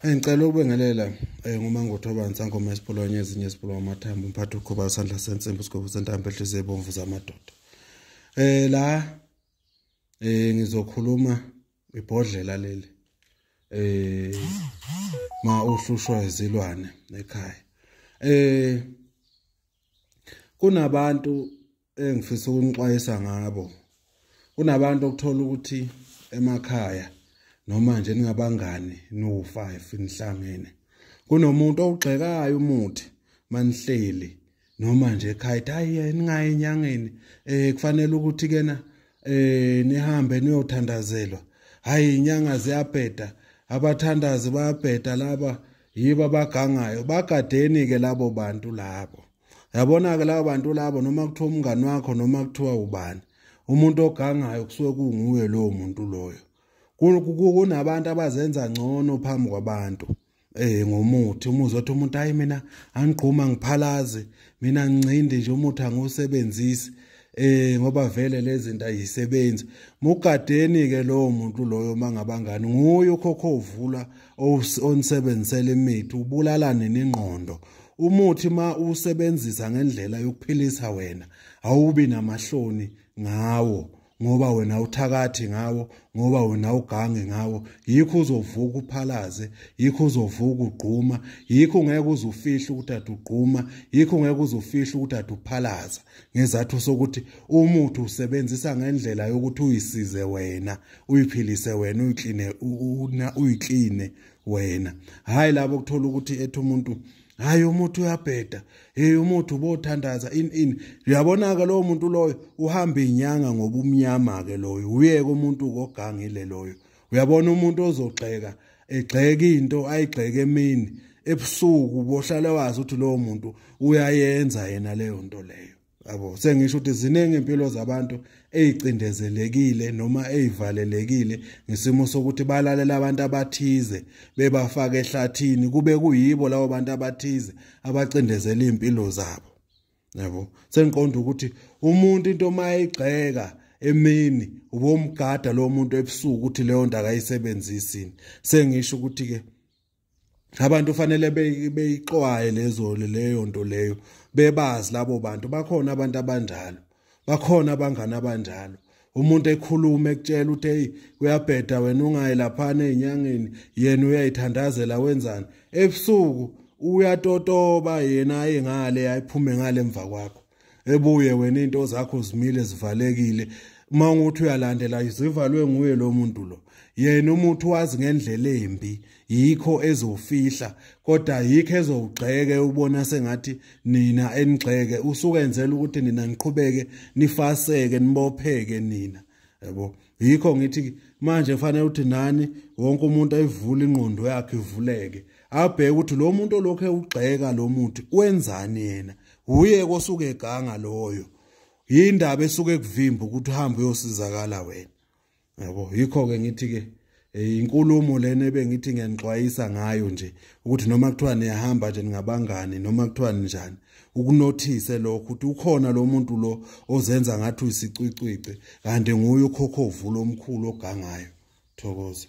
Ngicela ukubingelela nguMangotho Sangoma esipholonye ezinye esipolo amathambo umphathi ukhoba isandla sensimbi isigobo sentambo ehliziyo ebomvu zamadoda. La ngizokhuluma ibhodlela leli. Ma uhlushwa izilwane ekhaya. Kunabantu engifisa ukunixwayisa ngabo. Kunabantu okuthola ukuthi emakhaya noma nje ningabangani no5 nihlangene. Kunomuntu ogxekayo umuthi manihleli noma nje ekhaya hayi ningayi enyangeni kufanele ukuthi kena nihambe niyothandazelwa. Hayi inyanga ziyabheda, abathandazi bayabheda laba yibo abagangayo. Bagadeni ke labo bantu labo. Yabona ke labo bantu labo noma kuthiwa umngani wakho noma kuthiwa ubani, umuntu ogangayo kusuke kunguye lowo muntu loyo. Kunabantu abazenza ngcono phambi kwabantu ngomuthi. Umuzwa othi umuntu hayi mina angigquma ngiphalaze, mina ngincindi nje umuthi angiwusebenzisi ngoba vele lezi zinto ayisebenzi. Mugadeni ke lowo muntu loyo mangabangani nguye ukhokho ovula onisebenzisela imithi, ubulalane nengqondo. Umuthi ma usebenzisa ngendlela yokuphilisa wena awubi namahloni ngawo, ngoba wena uthakathi ngawo, ngoba wena ugange ngawo. Yikho uzovuka uphalaze, yikho uzovuka ugquma, yikho ngeke uzufihle ukuthi adugquma, yikho ngeke uzufihle ukuthi aduphalaza, ngezathu sokuthi umuthi usebenzisa ngendlela yokuthi uyisize wena, uyiphilise wena, uyikline uyikline wena. Hayi labo kuthola ukuthi ethi umuntu hayi umuthi uyabheda, hey umuthi ubothandaza in. Uyabona ke lo muntu loyo uhamba inyanga ngobumnyama ke loyo, uyeke umuntu ogangile loyo. Uyabona umuntu ozogxeka egxeka into ayigxeke emini, ebusuku bohlala wazi ukuthi lowo muntu uyayenza yena leyo nto leyo. Yabo, sengisho ukuthi ziningi impilo zabantu ezicindezelekile noma ezivalelekile ngesimo sokuthi balalela abantu abathize bebafaka ehlathini, kube kuyibo labo bantu abathize abacindezela impilo zabo. Yabo, sengiqonda ukuthi umuntu into mayigxeka emini ubomgada lo muntu ebusuku ukuthi leyo nto akayisebenzisini. Sengisho ukuthi ke abantu fanele beyixwaye lezo leyo nto leyo, bebazi labo bantu. Bakhona abantu abanjalo, bakhona abangani abanjalo. Umuntu ekhuluma ekutshela ukuthi hey uyabheda wena ungayi laphana ezinyangeni, yena uyayithandazela wenzani, ebusuku uyatotoba yena aye ngale ayiphume ngale emva kwakho, ebuye wena into zakho zimile zivalekile. Uma uthi uyalandela izivalwe nguye lo muntu lo. Yena umuntu wazi ngendlela embi, yikho ezofihla, kodwa yikho ezogxeke ubona sengathi nina enigxeke, usukenzela ukuthi nina niqhubeke nifaseke nibopheke nina. Yabo, yikho ngithi manje kufanele ukuthi nani wonke umuntu ayivule ingqondo yakhe ivuleke, abheke ukuthi lo muntu olokhu ewugxeka lo muntu wenzani yena, uye kosuke eganga loyo. Yindaba esuke kuvimba ukuthi uhambe uyosizakala wena. Yabo, yikho ke ngithi ke inkulumo lena ebengithi ngiyanixwayisa ngayo nje ukuthi noma kuthiwa niyahamba nje ningabangani noma kuthiwa njani, ukunothise lokho ukuthi ukhona lo muntu lo ozenza ngathi uyisicwicwice kanti nguye ukhokho ovula omkhulu ogangayo. Thokoza.